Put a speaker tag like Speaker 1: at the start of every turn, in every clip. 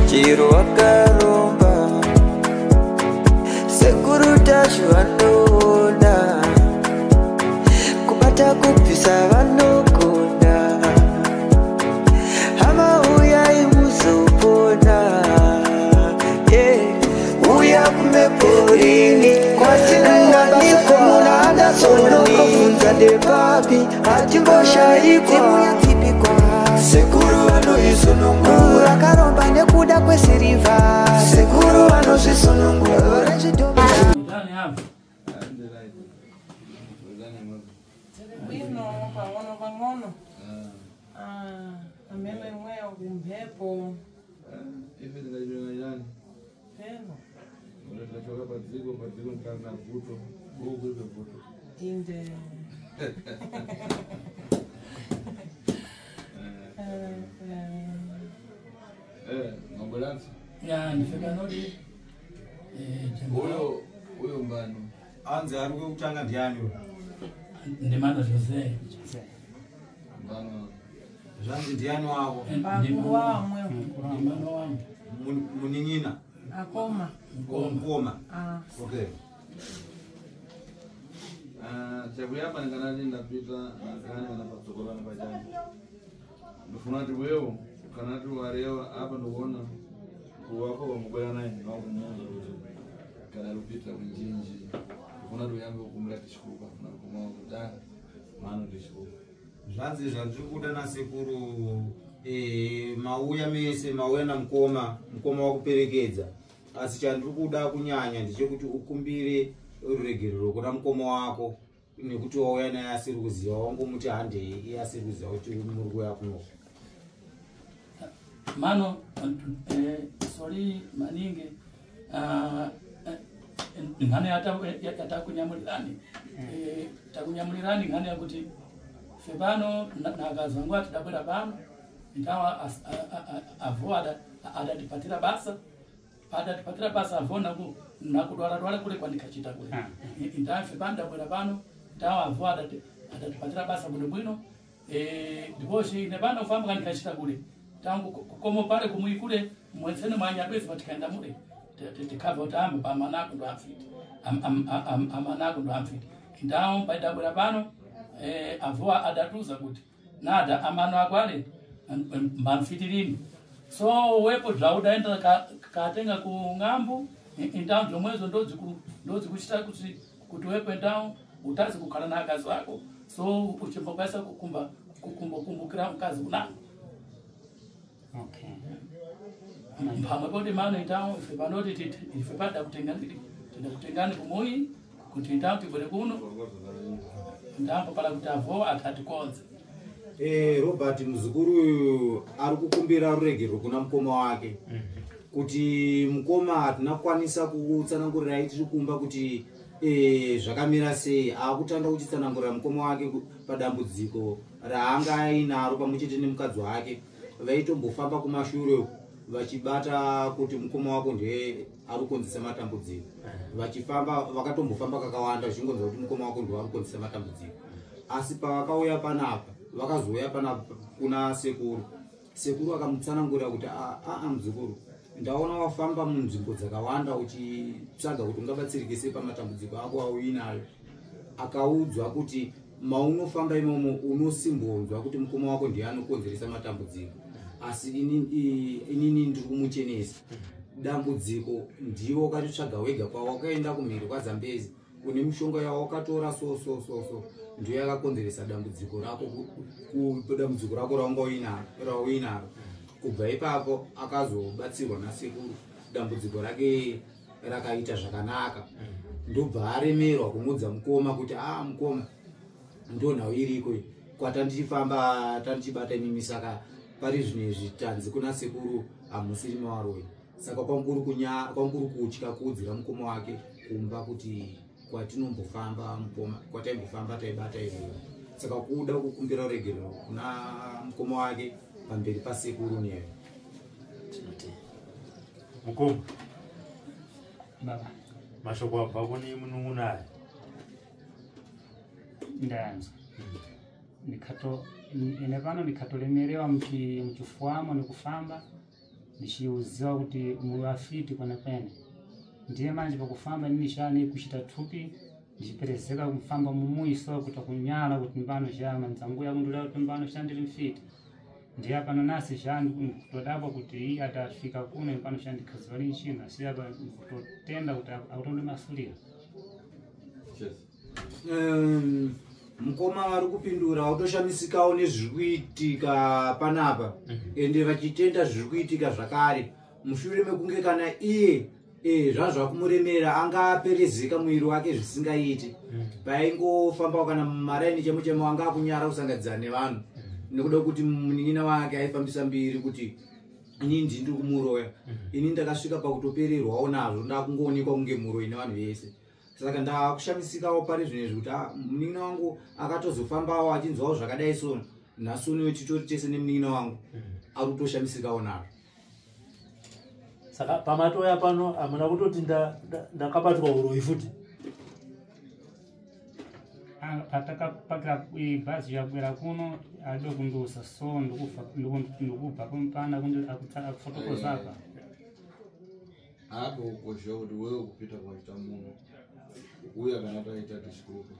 Speaker 1: Chiro wakaromba. Sekuru Tasvu vanoona, kubata kubvisa vanogona. Hama uyai muzopona, yeah. Uya kumeporini kwatinowanikwa muna Anderson ndepapi hatimboshaikwa. Sekuru vanoisunungura akaromba nekuda kwesirivha. Sekuru vanozvisunungura.
Speaker 2: Ndani hapa.
Speaker 3: Bwino pang'ono pang'ono. Ah, amene imweyo kumphepo.
Speaker 4: Ife tingachiona chani?
Speaker 3: Peno.
Speaker 4: Kuti tikachoka padziko padziko ndikana vuto kukuipe vuto.
Speaker 3: Inde.
Speaker 4: Mabweranso.
Speaker 2: Ya ndifika nodi.
Speaker 4: Uyo uyo mbano.
Speaker 5: Anzi ari kutanga ndiani uyo?
Speaker 2: Ndimano Jose.
Speaker 4: Mbano.
Speaker 5: Zvanzi ndiani wako?
Speaker 3: Pakuru wamwe.
Speaker 2: Ndimano wangu.
Speaker 5: Munin'ina?
Speaker 3: Akoma.
Speaker 5: Mukoma.
Speaker 3: Ah.
Speaker 5: Okay.
Speaker 4: Chakuyamba ndikanati ndapita nakani kana patsogolo kana pachani. Ndifuna kuti wewo kana ti warewa apa ndikuona kuwako wamubwera naye ndinokumuudza kuti kana lupita kunjinji ndifuna kuti uyambe kukumbira tichikupa funa kumawa kuti ah mano tichikupa.
Speaker 5: Zvanzi zvandiri kuda nasekuru, mauya mese, mauya namukoma, mukoma wakuperekedza, asi chandiri kuda kunyanya ndechekuti ukumbire ruregerero kuna mukoma wako nekuti wauya naye asiri kuziva, wangomuti handei iye asiri kuziva kuti muri kuuya kuno.
Speaker 2: Mano sorry maningi, nkhani yatakunyamulirani takunyamulirani nkhani yakuti fe pano nakazangu atidabwera pano ntawa avo adatipatira basa adatipatira basa avo nakudwaradwara kule kwandikachita kule ntawa fe pano dabwera pano ntawa avo adatipatira basa bwino bwino, ndiposhi ine pano kufamba kwandikachita kule tangu kukomo pale kumuikule mwensene mwanyabezi patikaenda mule tikabva kuti amba pamanako ndo amfiti amanako ndo amfiti ndawo paidabwera pano, avo adatuza kuti nada amano ako ale mbamfitirini so wepo zvaudaenda katenga kung'ambu indawo zomwezo ndodzikuchita kuti wepo ndawo utazi kukhala naakazi ako so uchimbokwanisa kukumbukira mkazi unako.
Speaker 6: Okay.
Speaker 2: Pamwe poti mano itawo ife panoti ife pada kutengani tida kutengani kumui kuti itawo tibwere kuno ndambo pala kuti avo atatikonze.
Speaker 5: Robert muzukuru uyu ari kukumbira ruregerero kuna mukoma wake kuti mukoma hatina kukwanisa kutsanangurirai tiri kumba kuti zvakamira sei. Akutanga kuchitsanangurira mukoma wake padambudziko raanga ainaro pamwe chete nemukadzi wake. Vaitombofamba kumashure vachibata kuti mukoma wako ndiye ari kukonzesa matambudziko, vachifamba vakatombofamba kakawanda zvichingonzwa kuti mukoma wako ndiye ari kukonzesa matambudziko. Asi pavakauya panapa vakazouya panapa kuna sekuru, sekuru akamutsanangurira kuti aa muzukuru, ndaona wafamba munzvimbo dzakawanda uchitsvaga kuti ungabatsirike sei pamatambudziko ako auinayo. Akaudzwa kuti maunofamba imomo unosimbonzwa kuti mukoma wako ndiye anokonzeresa matambudziko, asi inini ndiri kumuchenesa. Dambudziko ndiwo wakatitsvaga wega kwawakaenda kumhiri kwaZambezi une mishonga yawakatora so so so so ndiyo yakakonzeresa dambudziko rako dambudziko rako raunga rauinaro. Kubva ipapo akazobatsirwa nasekuru, dambudziko rake rakaita zvakanaka. Ndobva aremerwa kumudza mukoma kuti a mukoma ndo nhau iriko kwatandichifamba tandichibata imimi, saka pari zvino izvi tanzi kuna sekuru hamusiri mawaroi. Saka kwanguri kutya kuudzira mukoma wake kumba kuti kwatinombofamba mukoma kwataimbofamba taibata izvo. Saka kuda kukumbira ruregerero kuna mukoma wake pamberi pasekuru neyo.
Speaker 7: Mukoma
Speaker 6: Baba.
Speaker 7: Mashoko abva kune munun'una aya.
Speaker 6: Ndanzwa. Ndikato ine pano ndikatolemerewa muchifuamo nekufamba Ndichiuziwa kuti muafiti kwene kwene. Ndiye manje pakufamba nini shani kuchita thupi ndichiperezeka kumfamba mumuiso kuti kunyala kuti mbano shama nzangu yakundula kuti mbano shandiri mfiti. Ndiye apano nasi shani kutodabwa kuti iye atafika kuno pano shandikhaziwa linchina asi apa kutotenda kuti akutonde masulira.
Speaker 5: Mukoma vari kupindura vakutoshamisikawo nezviri kuitika panapa ende vachitenda zviri kuitika zvakare mushure mekunge kana iye zvazvakumuremera angaperezeka muviri wake zvisingaiti. Paingofambawo kana mumaraini chemo chemo anga akunyara kusanganidzana nevanhu nekuda kuti munin'ina wake aifambisa mbiri kuti ini ndiri kumuroya. Ini ndakasvika pakutopererwawo nazvo ndakungoonekwa kunge muroyi nevanhu vese. Saka ndakushamisikawo pari zvinezvi kuti munin'ina wangu akatozofambawo achinzwawo zvakadai so nhasi uno titori tese nemunin'ina wangu ari kutoshamisikawo nazvo.
Speaker 7: Saka pamatoya pano hamuna kutoti ndakabatwa uroyi futi.
Speaker 6: Patakapakira bhazi yakwira kuno ade kundusa so ndikubva kumpana akufotokoza apa.
Speaker 4: Apo ukosha kuti wewe kupita kwaita munhu uya kana taita tichikuruka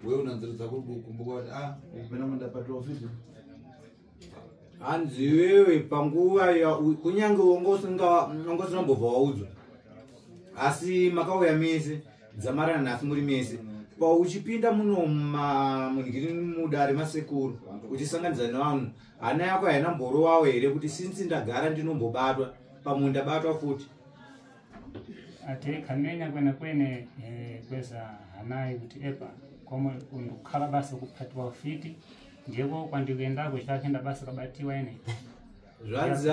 Speaker 4: wewe unanziridza kuri kukumbuka kuti ukupinda mundapatwa ofisi.
Speaker 5: Hanzi iwewe panguva kunyange wanga usingambobva waudzwa asi makauya mese dzamarana nhasi muri mese pauchipinda muno mungiri mudare masekuru uchisanganidza nevanhu hana yako haina mborowawo here kuti sinzi ndagara ndinombobatwa pamwe ndabatwa futi.
Speaker 6: Ate kamenya kwene kwene kweza hanayi kuti epa komwe ndikukhala basa kuphatiwa ufiti ndiyeko kwandikuendako chakenda basa kabatiwa ine.
Speaker 5: Zvanzi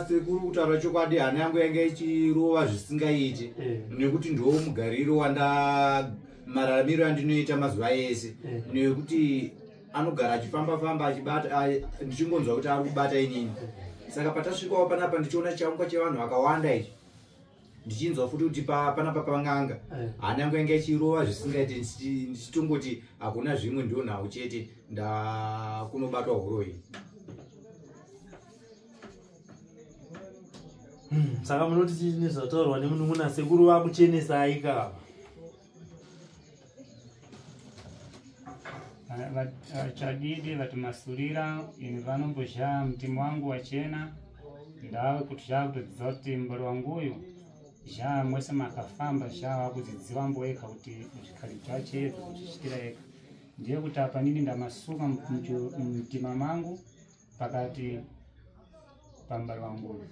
Speaker 5: sekuru kutaura chokwadi hana yangu yanga ichirova zvisingaiti nekuti ndiwo mugariro wanda mararamiro andinoita mazuva ese nekuti anogara achifamba famba achibata ndichingonzwa kuti ari kubata inini. Saka patasvikawo panapa ndichiona chaunga chevanhu vakawanda ichi ndichinzwa futi kuti panapa pang'anga hana yangu yanga ichirova zvisingaiti ndichitongoti hakuna zvimwe ndiwo nhau chete ndakunobatwa horoyi.
Speaker 7: Saka munoti chii zvataurwa nemunun'una sekuru vakuchenesai ka?
Speaker 6: Chadidi vatimasurira ini vanombozha mtima wangu wachena ndawe kuti zvakutodzidza kuti mbari wangu uyu zha mwese makafamba zha wakudzidziwa mboeka kuti zvikhali zvache kuzvichitira eka. Ndiye kuti apa nini ndamasuka mtima mangu pakati pambari wangu uyu.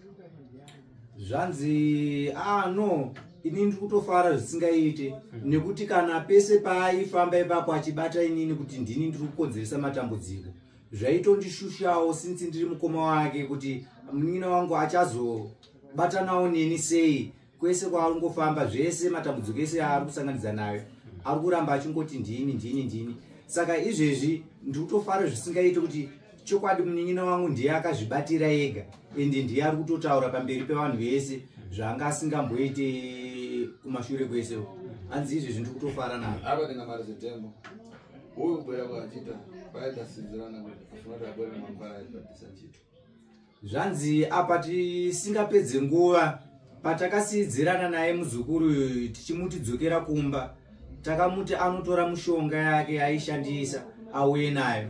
Speaker 5: Zvanzi no ini ndiri kutofara zvisingaite nekuti kana pese paaifamba ipapo achibata inini kuti ndini ndiri kukonzeresa matambudziko zvaitondishushawo sinzi ndiri mukoma wake kuti munin'ina wangu achazobatanawo neni sei kwese kwaari kungofamba zvese matambudziko ese aari kusanganidza nayo ari kuramba achingoti ndini ndini ndini. Saka izvezvi ndiri kutofara zvisingaite kuti chokwadi munin'ina wangu ndiye akazvibatira ega ende ndiye ari kutotaura pamberi pevanhu vese zvanga asingamboite kumashure kwese. Hanzi izvezvi ndiri kutofara nazvo.
Speaker 4: Apa ndingamarize tembo uyu kubwera kwaachita paitasidzirana kuti afuna kuti abwere mangwana aibhatisa chito.
Speaker 5: Zvanzi apa tisingapedze nguva patakasidzirana naye muzukuru tichimuti dzokera kumba takamuti anotora mushonga yake aishandisa auye nayo.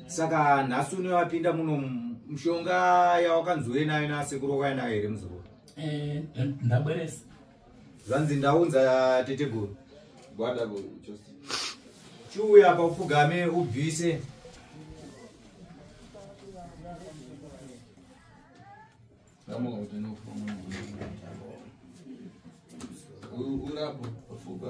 Speaker 5: Saka nhasi uno wapinda muno mushonga yawakanzi nayo nasekuru wakauya nayo here muzukuru?
Speaker 2: Ndabweresa.
Speaker 5: Zvanzi ndaunza teteguru.
Speaker 4: Gwada chose.
Speaker 5: Chiuya apa upfugame ubvise.
Speaker 4: Urapo ufuga.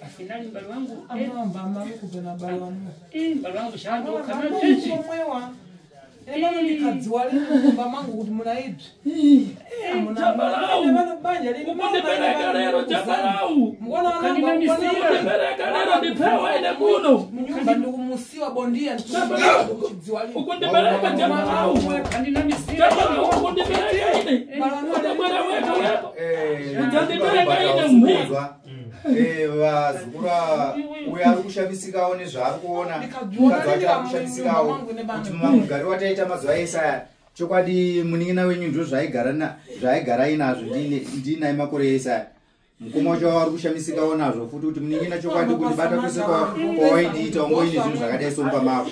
Speaker 6: Afinali mbali wangu
Speaker 3: amamba amamukupena mbali wangu.
Speaker 6: Mbali wangu shando kana chechi.
Speaker 3: Mwewa. Emano ndikadziwa lino mumba mangu kuti muna ibvi. Muna
Speaker 2: Ukundipereka lero Jambarau. Ukundipereka lero ndipewa ine kuno.
Speaker 3: Munyumba ndikumusiwa bondia.
Speaker 2: Ukundipereka Jambarau. Jambarau ukundipereka ine. Udabwera weka wepo. Udzandipereka ine mwe.
Speaker 5: Vazukuru uyo ari kushamisikawo nezvaari kuona, mukadzi wacho ari kushamisikawo kuti mugari wataita mazuva ese aya, chokwadi munin'ina wenyu ndo zvaaigara inazvo ndiinai makore ese aya. Mukoma wacho ari kushamisikawo nazvo futi kuti munin'ina chokwadi kundibata kwese kwawaindiita ungoine zvinhu zvakadai somba mavo.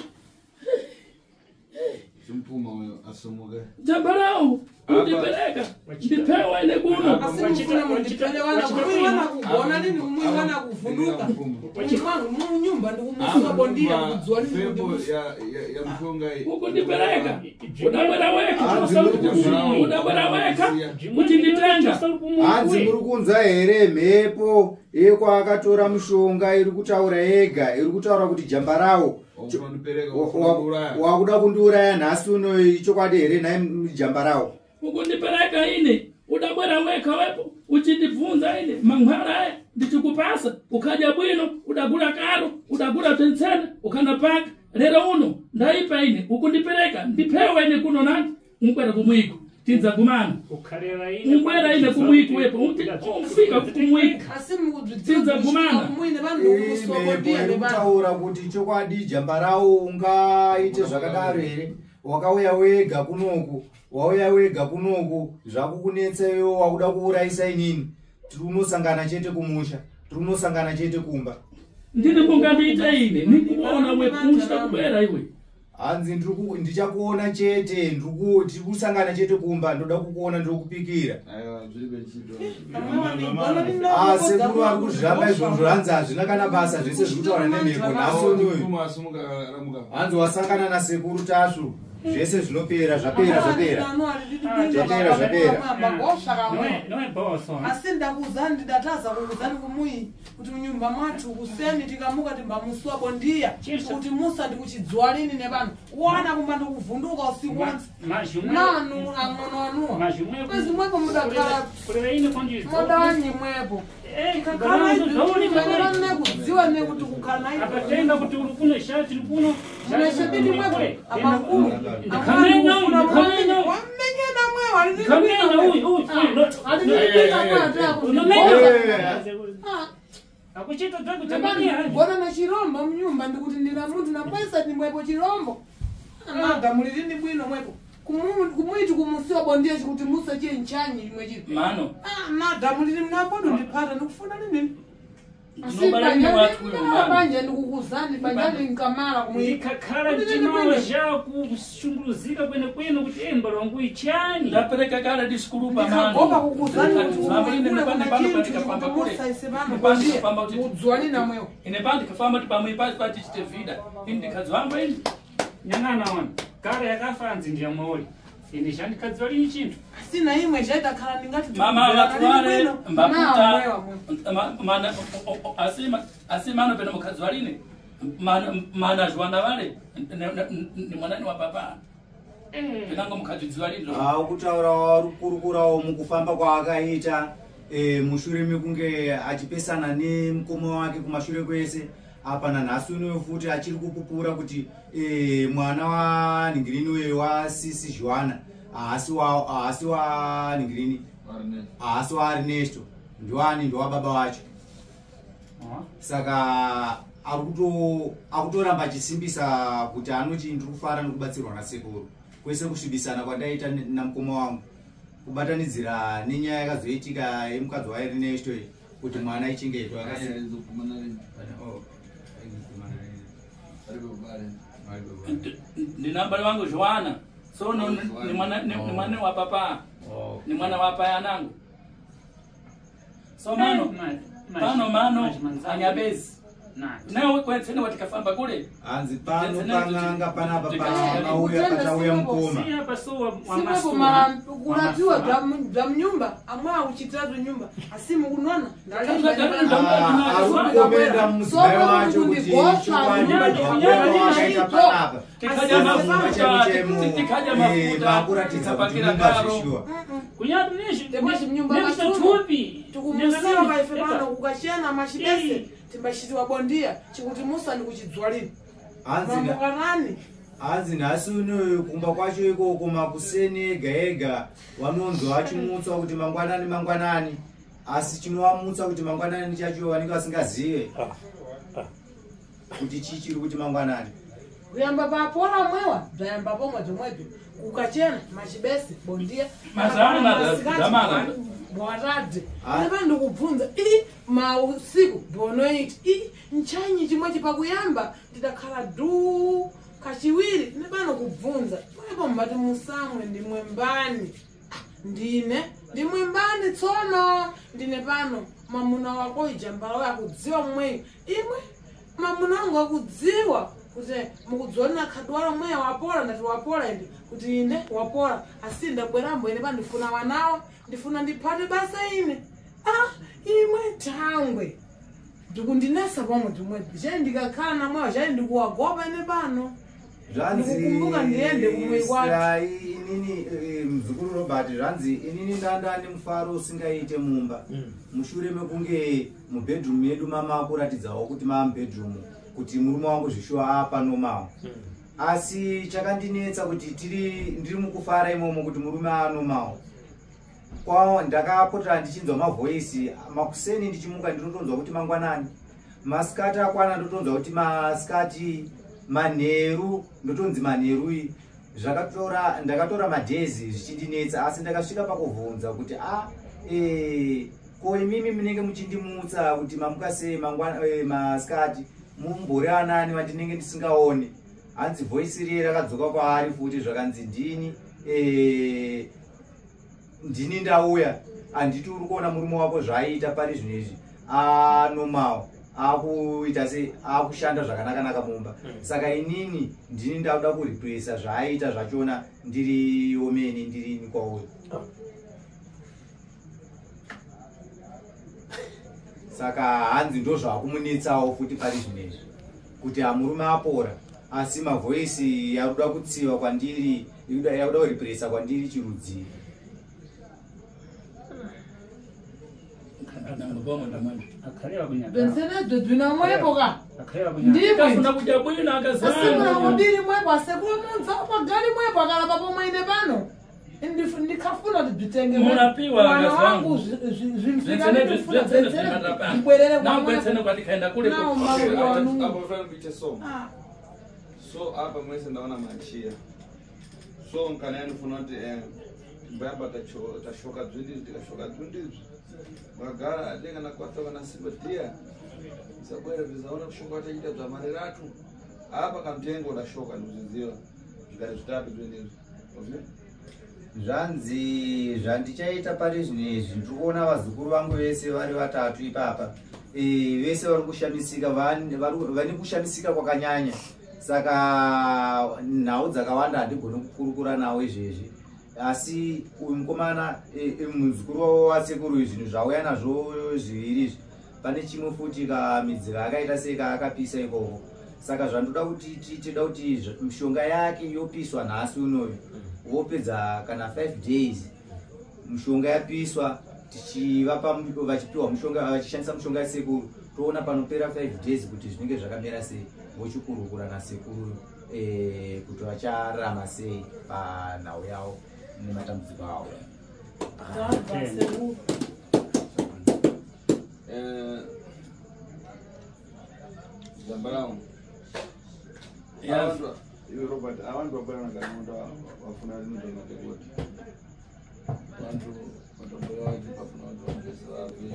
Speaker 2: Jambarau undipereka ndipewa ine kuno. Ukundipereka udabwera weka, udabwera weka uchinditenga.
Speaker 5: Hanzi muri kunzwa here mhepo yekwaakatora mushonga iri kutaura yega, iri kutaura kuti Jambarau wakuda kundiuraya nhasi uno, chokwadi here nhai Jambarau?
Speaker 2: Ukundipereka ine udabwera weka wepo uchindibvunza ine mangwara aya ndichikupasa ukadya bwino udagura karo udagura tensene ukanapaka lero uno ndaipa ine ukundipereka ndipewa ine kuno nani unkwera kumwiko tinzagumana unkwera ine kumwiko wepo umfika kumwiko tinzagumana.
Speaker 5: Kutaura kuti chokwadi Jambarau ungaite zvakadaro here? Wakauya wega kunoku, wauya wega kunoku, zvakukunetseyo wakuda kuurayisa inini. Tiri unosangana chete kumusha, tiri unosangana chete kumba.
Speaker 2: Ndini mungandiita ine nikuona wekusha kubera iwe.
Speaker 5: Hanzi ndichakuona chete, tiri kusangana chete kumba, ndoda kukuona ndokupikira. Sekuru vari kuzviramba izvozvo, hanzi hazvina kana basa zvese zviri kutaura nemhepo nhasi unoyu. Hanzi wasangana nasekuru Tasvu, zvese zvinopera, zvapera zvapera. Zvapera zvapera.
Speaker 3: Asi ndakuzani ndidataza kukuzani kumuyi kuti munyumba mwathu kuseni tikamuka timbamusiwa bondia kuti musa ndikuchidzwa lini nevanhu wana kumba ndikuvhunduka usiku wonse nanu ang'ono anuwa kwezi mwepo mudakhala modanyi mwepo kudziwa nekuti kukhala
Speaker 6: apatenga kuti uri kuno shati kuno
Speaker 3: munashebidi mwepo amakulu wamenyana mwewo gona na chirombo mnyumba ndikuti ndina muntu napwesa ndimwepo chirombo madha mulilini bwino mwepo kumuiti kumusiwa bondia chikuti musa chiye nchanyi chimwe chiri
Speaker 2: mano
Speaker 3: madha mulili mnapodo ndipata ndikufuna nini banja ndikukuzani banja linkamala
Speaker 6: ndikakhala mtimawo zhakushunguruzika kwene kwene kuti embalo wangu ichani
Speaker 2: ndapereka kale disikulupa
Speaker 3: mano kukuzani namwewo
Speaker 2: ine pandikafamba kuti pamwe pati chite vida ini ndikadzwamba ini
Speaker 6: nyang'ana wanu kare yakafanzi ndiyamwaoli ine zhandikadziwa lini chinthu
Speaker 3: asina imwe zhaitakhala ndingati
Speaker 2: mama vatware mbakuta asi mano peno mukadziwa lini mana zwana vale ni mwanani wa papa penango mukadziwa lini
Speaker 5: kutaura rukurukurawo mukufamba kwaakaita mushure mekunge achipesana nemukoma wake kumashure kwese apa nanhasi unoyo futi achiri kupupura kuti mwana waNingirini uyo wasisi Joana haasi waNingirini, haasi waErnesto, ndiwani ndowababa wacho. Saka akutoramba achisimbisa kuti anoti ndiri kufara nekubatsirwa nasekuru kwese kusvibisana kwandaita namukoma wangu kubatanidzira nenyaya yakazoitika yemukadzi waErnesto kuti mwana ichengetwa.
Speaker 2: Ndinambali wangu Joana so ni mwana wa papa ni mwana wa papa yanangu so mano pano mano anyabezi nawe kwetsene watikafamba kule
Speaker 5: hanzi pano pang'anga panapa pamauya patauya mukoma
Speaker 3: simwepo kulapiwa bya mnyumba amwe akuchitira nyumba asi mukunona
Speaker 5: arikukomenda mudzimai wacho kuti chokwadi panapa makuratidza kuti mumba zvishuwa.
Speaker 3: Kunyatu tikumusiwa kaife pano kukachena machibese timbachitiwa bondia chikuti musa ndikuchidzwalini mamukanani.
Speaker 5: Hanzi nhasi unoyu kumba kwacho ikoko makuseni ega ega vanonzwa vachimutswa kuti mangwanani mangwanani, asi chinovamutsa kuti mangwanani chacho vanenge vasingazive kuti chii chiri kuti mangwanani.
Speaker 3: Kuyamba papora mwewa bzayamba pomwe bzomwebyo kukachena machibese bondia bwatadze apa ndikubvunza i mausiku bonoiti i nchanyi chimwe chipakuyamba ndidakhala du kachiwiri nepano kubvunza mwepo mbati musamwe ndimwe mbani ndine ndimwe mbani tsono ndine pano mamuna wako ijambala yakudziwa mweyo imwe mamuna wangu akudziwa kuti mukudziona khadwala mweya wapola ndati wapola ende kuti ine wapola asi ndabwerambo ine pandifuna wanawo ndifuna ndiphate basa ine imwe thangwe ndikundinesa pomwe timwepi chai ndikakhala namwewa chai ndikuwagopa ine pano ndikukumbuka ndiyende kumwe kwathu.
Speaker 5: Inini mzukuru Robert zvanzi inini ndandane mufaro usingaite mumba mushure mekunge mubedroom medu mama kuratidzawo kuti mamubedroom kuti murume wangu zvishuwa apanomawo. Asi chakandinetsa kuti ndiri mukufara imomo kuti murume anomawo. Kwa ndakapotera ndichinzwa mavoisi makuseni ndichimuka ndinotonzwa kuti mangwanani, masikati akwana ndotonzwa kuti masikati, manheru ndotonzi manheru. Zvakatora ndakatora madhezi zvichindinetsa, asi ndakasvika pakubvunza kuti ko imimi munenge muchindimutsa kuti mamuka sei masikati mumbori anani vandinenge ndisingaoni. Hanzi voisi riye rakadzoka kwaari futi zvakanzi ndini ndini ndauya handiti uri kuona murume wako zvaiita pari zvino izvi anomawo akuita sei akushanda zvakanaka-naka mumba. Saka inini ndini ndakuda kuripresa zvaaita zvachona ndiri omeni ndirini kwauyo. Saka hanzi ndo zvakumunetsawo futi pari zvino izvi kuti amurume apora asi mavoisi yakuda kutsiva kwandiri yakuda kuripresa kwandiri chirudzii.
Speaker 3: Bensenedzo dzina mwepo ka ndimwe
Speaker 2: kudya bwino
Speaker 3: akazanudiri mwepo asekuru munza pagari mwepo akalapa pomwe ine pano ndikafuna kuti bzitenge mwana wangu zvimfikandibwerere
Speaker 4: so apa mwese ndaona machia so nkana yanifuna kuti mbayamba tashoka dzvindizvi tikashoka dzvindizvi vagara atenga nakwatsa kana simba dhiya sabwera vizaona kushoka tachiita zvamareratu apa kamutengo ndashoka ndikuzviziva zvikari zvitatu dzvindizvi.
Speaker 5: Zvanzi zvandichaita pari zvino izvi ndiri kuona vazukuru vangu vese vari vatatu ipapa vese vari kushamisika vane kushamisika kwakanyanya. Saka nhau dzakawanda handigoni kukurukura nawo izvezvi, asi uyu mukomana muzukuru wasekuru zvinhu zvauya nazvo zviviri izvi pane chimwe futi kamidzira akaita sei kaakapisa ikoko. Saka zvandoda kuti tida kuti mishonga yake yopiswa nhasi unoyu vopedza kana 5 days mishonga yapiswa tichivapa vachipiwa mushonga vachishandisa mushonga yasekuru toona panopera 5 days kuti zvinenge zvakamira sei vochikurukura nasekuru kuti vachararama sei panhau yavo nematambudziko avo.
Speaker 4: Zambarao Robert abantu vabwana nagamunda vafuna rinodonadekoti vantu vatomboya vachi pafuna vantu vangezi vabve